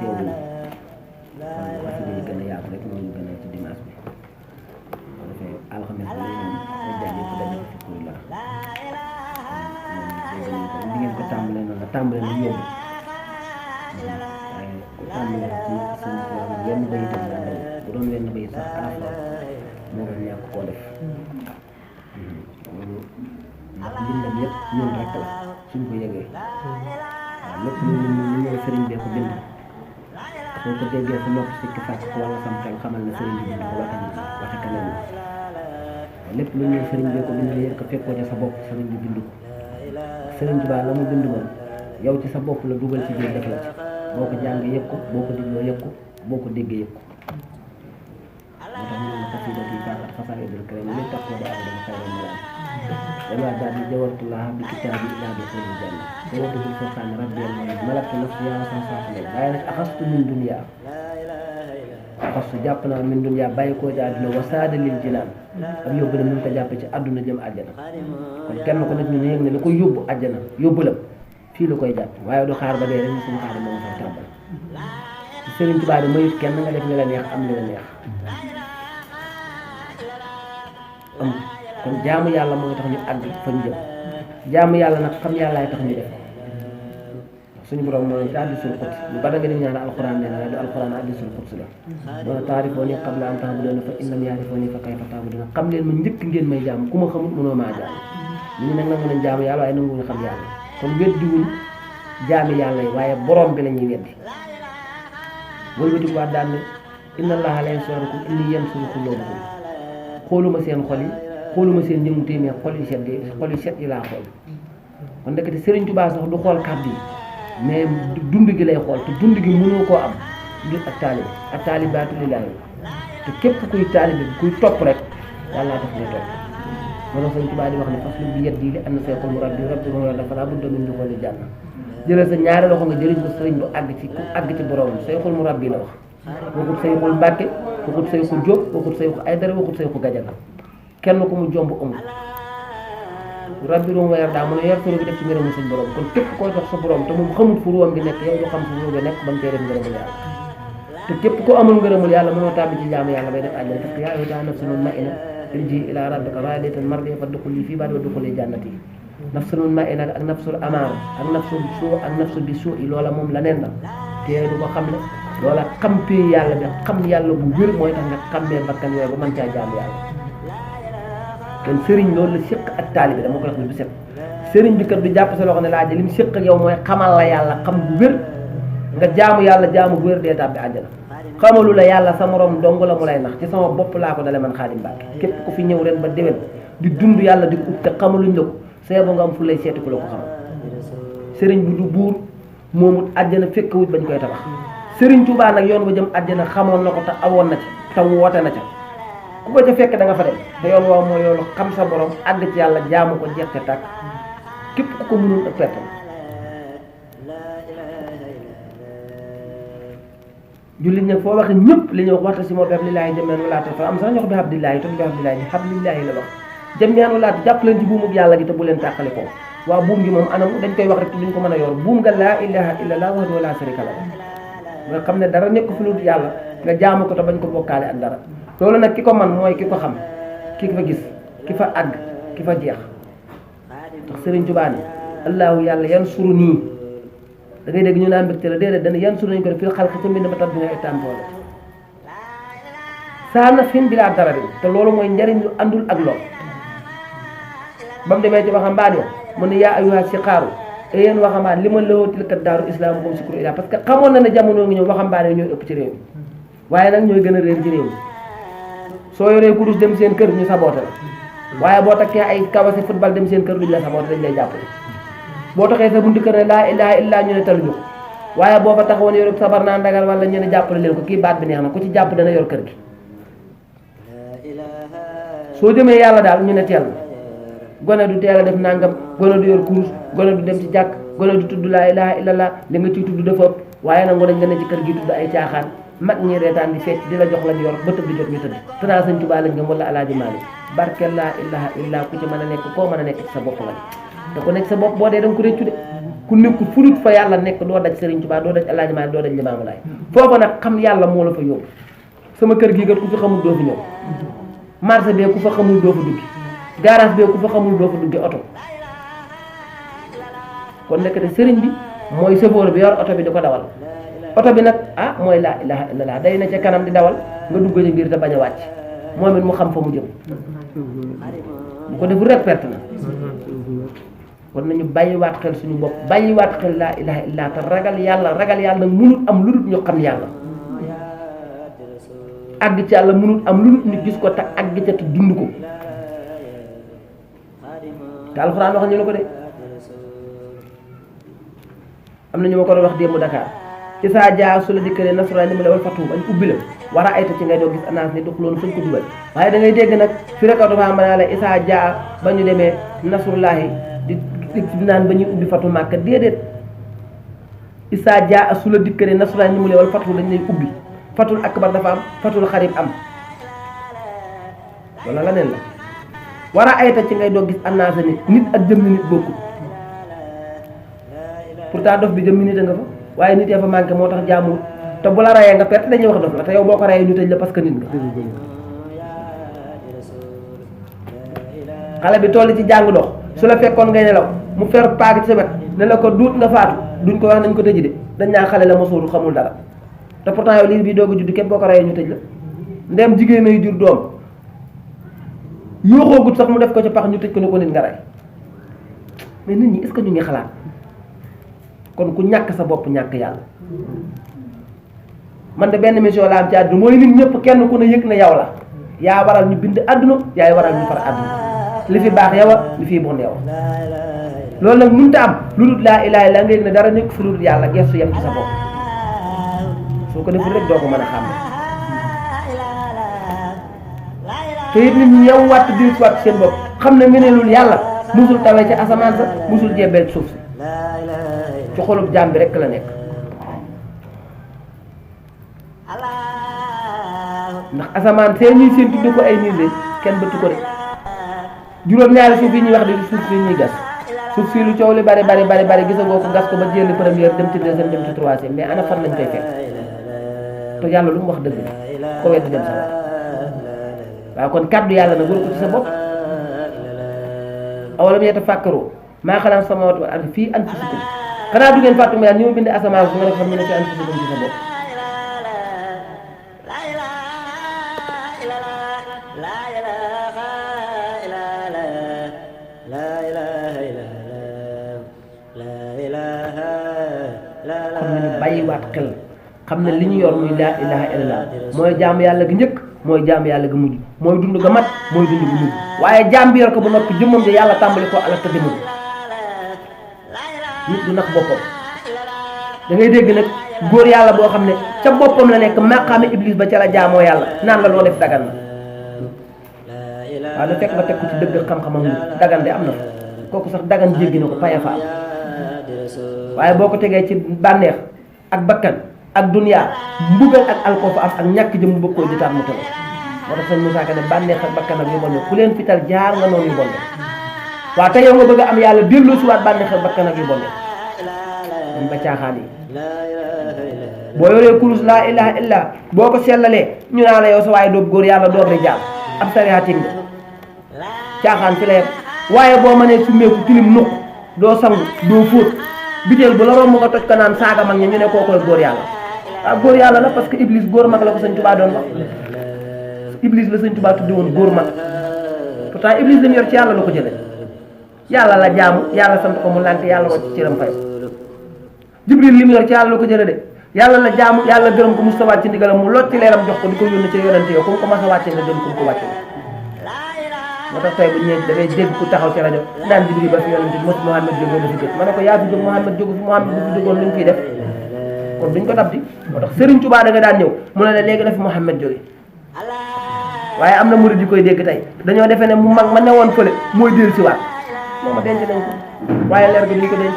teewlu kon xasida yi gën a yaatu rek moo ñu gën a ci dimanche bi bu defee alxames bi moom ay jàng yëpp daje ci kuréel la moom ni ngeen ko tàmbalee noonu la tàmbalee na yóbbu waaye ku tàmbalee ci seen wenn bayitam la ndaw bu doon wenn bayit sax araf la moo doon ñàkk koo def loolu ndax mbindam yëpp ñun rek la suñ ko yëgee waaw lépp lu ñëw sëriñ bee ko bind soo ko déggee sa nopp sikki sàkk ko wala sam xel xamal ne sëriñ bi bind ko waxe kanam la lépp lu ñëw sëriñ bee ko bind yéen ko fekkoo ca sa bopp sëriñ bi bind ko sëriñ Tuubaa la mu bind moom yow ci sa bopp la dugal ci biir def la ci boo ko jàngee yëg ko boo ko digloo yëg ko boo ko déggee yëg ko moo tax ñu ne xasida yi baaxat xasaayidul karim li tax ko daa dama xayral malam dama daal di jawartullah bi kitaabi ilaa bi xayri janna jawatu bil furqaan rabbiyal majid malaktu nafsi yaa san saafilay waaye nag axastu min dunya axastu jàpp naa min dunya bàyyi koo ci àdduna wa saada lil jinaan ak yóbbu na mun ko jàppe ci àdduna jëm àjjana kon kenn ko nit ñu ne yëg ne lu koy yóbbu àjjana yóbbu la fii la koy jàpp waaye du xaar ba dee rek ñu suñu xaar moom fay tàmbal Sëriñ Tuubaa mayut kenn nga def li la neex am li la neex am kon jaamu yàlla mooy tax ñu àgg fa ñu jëm jaamu yàlla nag xam yàllaay tax ñu def suñu borom mooy ci hadiisul qudsi lu bari nga di ñaan alquran nee na du alquran hadiisul qudsi la wala taarifooni qabla an ta'buduuni fa in lam ya'rifuuni fa kayfa ta'buduun xam leen ma njëkk ngeen may jaam ku ma xamul mënoo maa jaam ñu nag nangu nañ jaamu yàlla waaye nanguwuñu xam yàlla kon weddiwuñ jaami yàlla yi waaye borom bi la ñuy weddi wëlbati waat daan ne inna allaha la yansurukum inni yansuru quluubakum xooluma seen xol yi xooluma seen jëmm téeméer xol yu set yi laa xool kon ndekete Sëriñ Tuubaa sax du xool kàddu yi mais dund gi lay xool te dund gi mënoo koo am du ak taalibaatu lillaahi te képp kuy taalibe kuy topp rek yàlla tax nga topp moo tax Sëriñ Tuubaa di wax ne faslu bi yeddi li am na sayxul murabbi rabbi moo yor dafa laa budda min duxooli jànna jëlal sa ñaari loxo nga jëriñ ko sëriñ bu àgg ci borom sayxul murabbi la wax waxut sayxul Mbàkke waxut sayxul Jóob waxut sayxul Aydara waxut sayxul Gajaga kenn ku mu jomb amul rabbi ruum weer daa mën a yor soro bi def ci ngërëmu suñ borom kon képp koy dox sa borom te moom xamut fu ruwam gi nekk yow du xam fu ruwam gi nekk ba mu cee def ngërëmul yàlla te képp ko amul ngërëmul yàlla mënoo tàbbi ci jaamu yàlla bay def àjjana parce que yaa ayyuhaa nafsul mutma'inna irji'i ilaa rabbika raadiyatan mardiyatan fadxuli fii ibaadi wadxuli jannati nafsul mutma'inna ak nafsul amaara ak nafsul suu ak nafsul bi suu loola moom la nen la te du ko xam ne loola xampee yàlla bi xam yàlla bu wér mooy tax nga xammee bakkan yooyu ba mën caa jaamu yàlla kon sëriñ loolu la séq ak taalibe dama ko wax bu set sëriñ bi kat du jàpp sa loxo ne laa li mu séq ak yow mooy xamal la yàlla xam bu wér nga jaamu yàlla jaamu bu wér dee tàbbi àjjana xamalu la yàlla sa morom dong la mu lay nax ci sama bopp laa ko dale man Xaadim Mbàkke képp ku fi ñëw ren ba déwén di dund yàlla di ut te xamaluñ la ko sa yeboo nga am fu lay seeti ku la ko xamal sëriñ bi du buur moomut àjjana fekkewut bañ koy tabax sëriñ Tuubaa nag yoon ba jëm àjjana xamoon na ko te awoon na ci te woote na ca ku ko ca fekk da nga fa dem te yoon woowu mooy yoonu xam sa borom àgg ci yàlla jaamu ko jeex ca tàkk képp ku ko mënul ak perte jullit nag foo waxee ñëpp li ñuy wax waxta si moo bi hablillaahi jamii'an wala tafarraqu am sax ñu wax bi hablillaahi te bi hablillaahi la wax jamii'an wala jàpp leen ci buumug yàlla gi te bu leen tàqale ko waaw buum gi moom anam dañ koy wax rek te duñ ko mën a yor buum nga laa ilaaha illallaah wahdahu laa shariika lahu nga xam ne dara nekk fi lu dul yàlla nga jaamu ko te bañ ko bokkaale ak dara loolu nag ki ko man mooy ki ko xam ki fa gis ki fa àgg ki fa jeex tax Sëriñ Tuubaa ne allaahu yàlla yansuru nii da ngay dégg ñu naan mbégte la déedéet dana yansuru nañu ko def fil xalqi ca mbind ma tat bi nga itampoole saa na fin bi laa dara bi te loolu mooy njariñ lu àndul ak lool ba mu demee ci waxambaane ya mu ne yaa ayyuhaa siqaaru te yéen waxambaane li ma lawoo tilkat daaru islaamu comme sikru ilaa parce que xamoon na ne jamono ngi ñëw waxambaane yi ñooy ëpp ci réew mi waaye nag ñooy gën a réer ci réew mi soo yoree kurus dem seen kër ñu saboote la waaye boo takkee ay kawasi football dem seen kër duñ la saboote dañ lay jàppale boo taxee sa buntu kër ne laa ilaaha illaa ñu ne taluñu ko waaye boo fa taxawoon yor sabar naa ndagal wala ñu ne jàppale leen ko kii baat bi neex na ku ci jàpp dana yor kër gi soo jëmee yàlla daal ñu ne teel na gone du teel a def nangam gone du yor kurus gone du dem ci jàkk gone du tudd laa ilaaha illallah li nga ciy tudd dafa ëpp waaye nag ngoneñ nga ne ci kër gi tudd ay caaxaan mag ñi reetaan di fecc di la jox lañ yor ba tëdd di jot ñu tëdd tanaa Sëñ Tuubaa lañ gëm wala Alaaji Maalik barke laa ilaaha illaa ku ci mën a nekk koo mën a nekk ci sa bopp nga te ku nekk sa bopp boo dee da nga ko réccu de ku nekkul fu dul fa yàlla nekk doo daj Serigne Touba doo daj El Hadj Malick doo daj Limamou Laye foofa nag xam yàlla moo la fa yóbbu sama kër gii kat ku fi xamul doo fi ñëw marché bee ku fa xamul doo fa duggi garage bee ku fa xamul doo fa duggi oto kon nekk de Serigne bi mooy chauffeur bi yor oto bi di ko dawal oto bi nag mooy laa ilaha illallah day na ca kanam di dawal nga dugg ci biir te bañ a wàcc moom it mu xam fa mu jëm bu ko deful rek perte na kon nañu bàyyiwaat xel suñu bopp bàyyiwaat xel laa ilaha illallah te ragal yàlla nag mënut am lu dul ñu xam yàlla àgg ci yàlla mënut am lu dul ñu gis ko te àgg ca te dund ko te alxuraan wax ñu la ko de am na ñu ma ko doon wax démb Dakar isaa jaa su la dikkalee nasra ni mu la wal fatu bañ ubbi la war a ayta ci ngay doo gis annonce ni duxuloon fuñ ko dugal waaye da ngay dégg nag fi rek dafa mën a la isaa jaa ba ñu demee nasrullahi di naan ba ñuy ubbi fatu Màkka déedéet isaa jaa su la dikkalee nasra ni mu la wal fatu dañ lay ubbi fatul akbar dafa am fatul xarib am wala la neen la war a ayta ci ngay doo gis annonce nit ak jëm nit bokkul pourtant dof bi jëm nit a nga fa waaye nit ya fa manqué moo tax jaamuwut te bu la rayee nga perte dañuy wax dof la te yow boo ko rayee ñu tëj la parce que nit nga xale bi toll ci jàng dox su la fekkoon ngay nelaw mu fer paak ci sa wet ne la ko duut nga faatu duñ ko wax nañ ko tëj de dañ naa xale la mosul xamul dara te pourtant yow lii bii doog a judd képp boo ko rayee ñu tëj la ndem jigéen ay jur doom yooxoogut sax mu def ko ci pax ñu tëj ko ne ko nit nga rey mais nit ñi est-ce que ñu ngi xalaat kon ku ñàkk sa bopp ñàkk yàlla man de benn mission la am ci àdduna mooy nit ñëpp kenn ku ne yëg na yow la yaa waral ñu bind àdduna yaay waral ñu far àdduna li fi baax yow li fi bon yow loolu nag mënut a am lu dul laa ilaaha illa nga yëg ne dara nekk fi lu dul yàlla gestu yem ci sa bopp soo ko deful rek doo ko mën a xam te it nit ñi yow wàtt dir si wàtt seen bopp xam ne ngëneelul yàlla musul tawee ci asamaan sa musul jebbeel suuf si ci xolub jaam bi rek la nekk ndax asamaan see ñuy seen tudd ko ay niir de kenn bëtt ko de juróom-ñaari suuf yi ñuy wax de suuf si ñuy gas suuf si lu coow li bari gisagoo ko gas ko ba jël première dem ci deuxième dem ci troisième mais ana fan lañ koy fekk te yàlla lu mu wax dëgg la ko weddi dem sa waaw kon kàddu yàlla nag waru ko ci sa bopp awalam yatafakkaru maa xalaqna samaawaati wal arda fii anfusikum xanaa du ngeen fàttu ma ni ma bind asamaan su nga ne xam ne fi anfusikum ci sa bopp kon nañu bàyyiwaat xel xam ne li ñu yor muy laa ilaha illallah mooy jaamu yàlla gi njëkk mooy jaamu yàlla gi mujj mooy dund ga mat mooy dund gu mujj waaye jaam bi yor ko bu noppi jëmmam ji yàlla tàmbali koo alal te demul nit du nax boppam da ngay dégg nag góor yàlla boo xam ne ca boppam la nekk maqaame iblis ba ca la jaamoo yàlla naan la loo def dagan na waaw da fekk nga teg ko ci dëgg xam-xamam ni dagan de am na fa kooku sax dagan jéggi na ko paya fa am waaye boo ko tegee ci bànneex ak bakkan ak duniyaa mbugal ak alkoo fa am ak ñàkk jëm mu bëgg koo jitaat mu tënk moo tax sëñ Moussa Ka ne bànneex ak bakkan ak yu bon ku leen fital jaar nga noonu yu bon waaw te yow nga bëgg a am yàlla delloo si waat bànneex ak bakkan ak yu bon dañ ba caaxaan yi boo yoree kurus laa ilaha illa boo ko sellalee ñu naa la yow sa waaye doob góor yàlla door di jaal ab sariyaatin nga caaxaan fi la yem waaye boo mënee summeeku tilim nuq doo sangu doo fóot biteel bu la romb nga toj ko naan saaga mag ña ñu ne koo koy góor yàlla ah góor yàlla la parce que iblis góor mag la ko sëñ Tuubaa doon wax iblis la sëñ Tuubaa tuddi woon góor mag pourtant iblis lañ yor ci yàlla la ko jële yàlla la jaamu yàlla sant ko mu lànk yàlla wacc ci ram fay jibril li mu yor ci yàlla la ko jële de yàlla la jaamu yàlla gërëm ko Mustafa ci ndigalam mu locc ci leeram jox ko di ko yónni ci yonente yow ku ko mas a wàcce nga gën ku ko wàcce moo tax tey bu ñëwee da ngay dégg ku taxaw ci rajo naan jibril ba fi yonente mos Mouhamed jógee na fi gëj ma ne ko yaa fi jóg Mouhamed jógu fi Mouhamed bu fi jógoon lu ñu fiy def kon duñ ko dab di moo tax Serigne Touba da nga daan ñëw mu ne la léegi la fi Mouhamed jóge waaye am na murid yi koy dégg tey dañoo defee ne mu mag ma ne woon fële mooy dellu si waat moom a denc nañ ko waaye leer gi duñ ko denc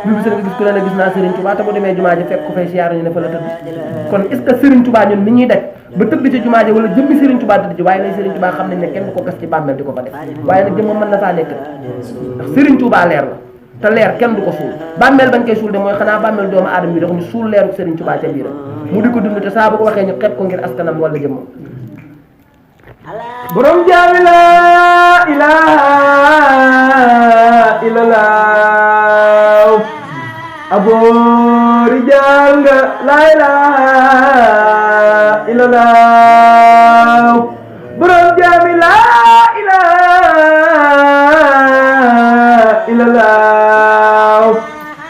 bi bi sëriñ gis ku ne la gis naa Serigne Touba te bu demee jumaa ji fekk ko fay siyaar ñu ne fa la tëdd kon est-ce que Serigne Touba ñun mi ñuy daj ba tëdd ci jumaa ja wala jëmmi Serigne Touba tëdd ci waaye nag Serigne Touba xam nañ ne kenn du ko gas ci bàmmeel di ko fa def waaye nag jëmm mën na faa nekk ndax Serigne Touba leer la te leer kenn du ko suul bàmmeel bañ koy suul de mooy xanaa bàmmeel doomu aadama bi dox ñu suul leeru Serigne Touba ca biiram mu di ko dund te saa bu ko waxee ñu xeeb ko ngir askanam wala jëmmam borom jaami la ilaha illallah aboori jaal nga la ilaha illallah borom jaami la ilaha illallah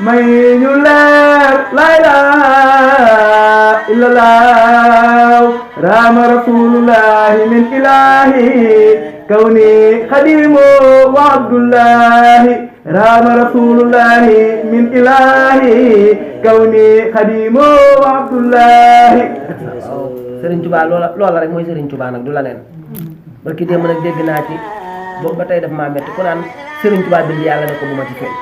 may ñu leer la ilaha illallah rama rasulullahi min ilahi kawni khadimu wa abdullahi rama rasulullahi min ilahi kawni khadimu wa abdullahi Serigne Touba loola rek mooy Serigne Touba nag du la neen barki démb nag dégg naa ci boobu ba tey daf maa métti ku naan Serigne Touba bind yàlla ne ko bu ma ci feeñ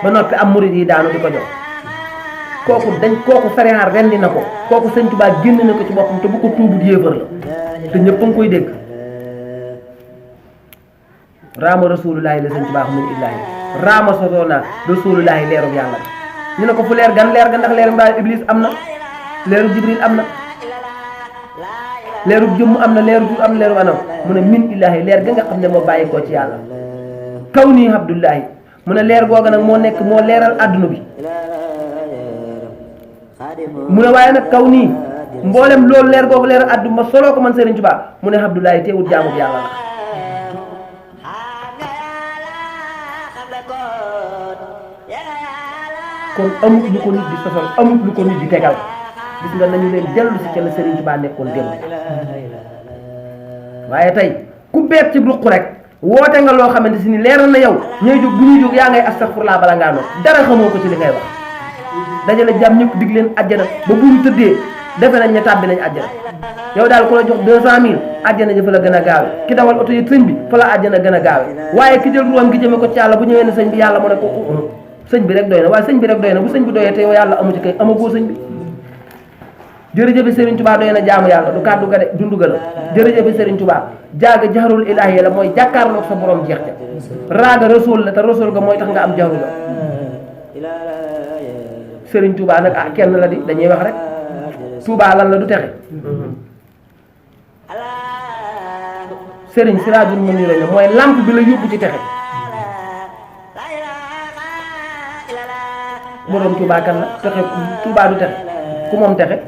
ba noppi am murid yi daanu di ko jox kooku farihaar rendi na ko kooku Serigne Touba génn na ko ci boppam te bu ko tuubut yéefar la te ñëpp a ngi koy dégg raama rasulullahi la Serigne Touba xam min illahi raama sotoona rasulullahi leerub yàlla ñu ne ko fu leer ga ndax leeru mbaa iblis am na leeru jibril am na leeru jëmm am na leeru tur am na leeru anam mu ne min illahi leer ga nga xam ne moo bàyyi koo ci yàlla kaw nii abdullahi mu ne leer googa nag moo leeral adduna bi mu ne waaye nag kaw nii mboolem loolu leer googu leeral adduna ma soloo ko man Serigne Touba mu ne abdullahi teewul jaamu bi yàlla la kon amut lu ko nit di sosal amut lu ko nit di tegal gis nga nañu leen dellu si ca la Serigne Touba nekkoon démb waaye tey ku beet ci ruq rek woote nga loo xamante si ni leeral na yow ñooy jóg bu ñuy jóg yaa ngay astaghfirullah bala ngaa noonu dara xamoo ko ci li ngay wax dajale jàmm ñëpp dig leen àjjana ba bu ñu tëddee defe nañ ne tàbbi nañ àjjana yow daal ku la jox 200000 àjjana ji fa la gën a gaawe ki dawal oto yi sëñ bi fa la àjjana gën a gaawe waaye ki jël ruwam gi jëme ko ci yàlla bu ñëwee ne sëñ bi yàlla mu ne ko sëñ bi rek doy na waaye sëñ bi rek doy na bu sëñ bi doyee te yow yàlla amu ci kay amagoo sëñ bi jërëjëf Serigne Touba doy na jaamu yàlla du kàddu ga de dundu ga la jërëjëf Serigne Touba jaaga jaxarul ilaahi la mooy jàkkaarloog sa borom jeex ca raaga rasul la te rasul ga mooy tax nga am jaxaru ga Serigne Touba nag ah kenn la di dañuy wax rek Touba lan la du texe Serigne Siraajul Muniir la mooy lampe bi la yóbbu ci texe borom Touba kan la texe Touba du texe ku moom texe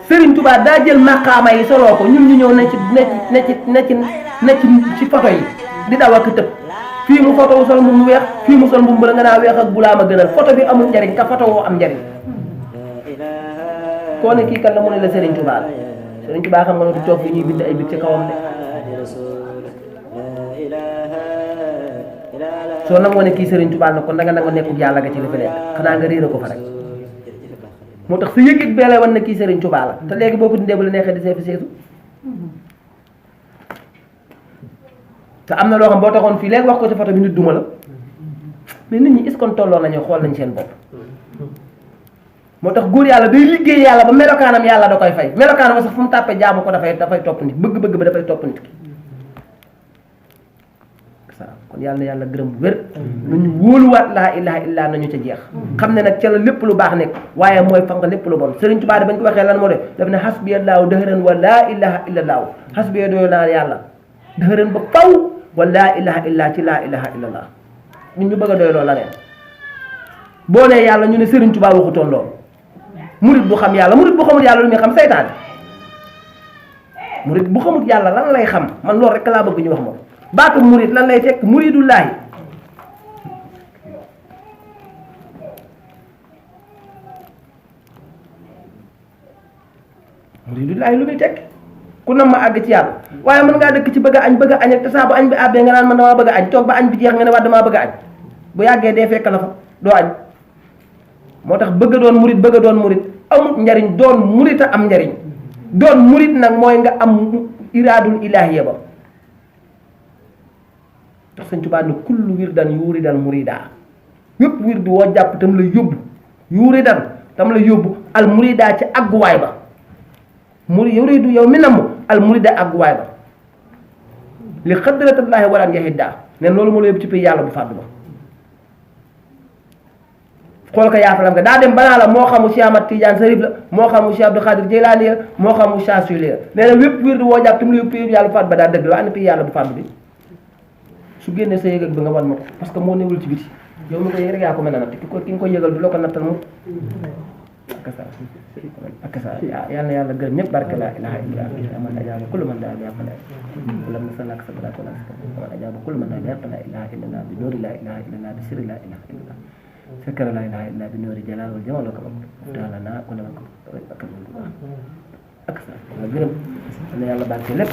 Serigne Touba daa jël maqaama yi soloo ko ñun ñu ñëw ne ci photo yi di daw ak tëb fii mu photo wu sol mu weex fii mu sol mu bëla nga naa weex ak bulaama gënal photo bi amul njariñ ka photo woo am njariñ koo ne kii kan la mu ne la Serigne Touba la Serigne Touba xam nga ne du toog fi ñuy bind ay bit ci kawam de soo nangoo ne kii Serigne Touba na kon da nga nangoo nekkul yàlla nga ci li fi nekk xanaa nga réer ko fa rek moo tax sa yëg-yëg bee lay wan ne kii Serigne Touba la te léegi boo ko dindee bu la neexee di seefi seetu te am na loo xam boo taxoon fii léegi wax ko ci photo bi nit duma la mais nit ñi est-ce que tolloo nañu xool nañ seen bopp moo tax góor yàlla day liggéey yàlla ba melokaanam yàlla da koy fay melokaanam sax fu mu tàppee jaamu ko dafay topp nit bëgg-bëgg ba dafay topp nit ki kon yàlla na yàlla gërëm bu wér nañu wóoluwaat laa ilaha illa nañu ca jeex xam ne nag ca la lépp lu baax nekk waaye mooy fa nga lépp lu bon Serigne Touba bañ ko waxee lan moo de daf ne hasbiyallahu dëhëran wa laa ilaha illallahu hasbiya doyo naa yàlla dëhëran ba faw wa laa ilaha illa ci laa ilaha illallah ñun ñu bëgg a doy loolu la leen boo nee yàlla ñu ne Serigne Touba waxutoon loolu murit bu xam yàlla murit bu xamul yàlla lu muy xam seytaane murit bu xamul yàlla lan lay xam man loolu rek laa bëgg ñu wax moom baatu murit lan lay fekk muridullaahi muridullaahi lu muy tekk ku nam ma àgg ci yàlla waaye mën ngaa dëkk ci bëgg a añ ak te saa bu añ bi àbbee nga naan man damaa bëgg a añ toog ba añ bi jeex nga ne waa damaa bëgg a añ bu yàggee dee fekk la fa doo añ moo tax bëgg a doon murit amul njariñ doon murit a am njariñ doon murit nag mooy nga am iraadul ilaahiya ba tax Sëñ Tuubaa ne kullu wirdan yuridan murida wépp wirdu woo jàpp tam la yóbbu yuuri dan tam la yóbbu al murida ci àgguwaay ba yuridu yow mi namm al murida àgguwaay ba li xadratallaahi walaan yahiddaa nen loolu moo la yóbbu ci pay yàlla bu fàddu ba xool ko yaatalam nga daa dem banaa la moo xamu Cheikh Ahmad Tidiane Sarif la moo xamu Cheikh Abdou Khadir Jeylaani la moo xamu Chaasuli la nee na wépp wirdu woo jàpp tam la yóbbu pay yàlla bu fàddu ba daa dëgg la waa ana pay yàlla bu fàddu bi su génnee sa yëg bi nga wan ma ko parce que moo newul ci biti yow mi ko yëg rek yaa ko mën a natt ki nga ko yëgal du la ko nattal moom ak sa yal na yàlla gërëm ñëpp barke laa ilaha illa man ajaaba kullu man daa yàq la wala masalak sa bala ko la man ajaaba kullu man daa yàq la ilaha illa bi noori laa ilaha illa bi sirri laa ilaha illa فكر لا إله إلا بنور الجلال والجمال والكمال تعالى كنا أكثر أنا يلا بعد كلب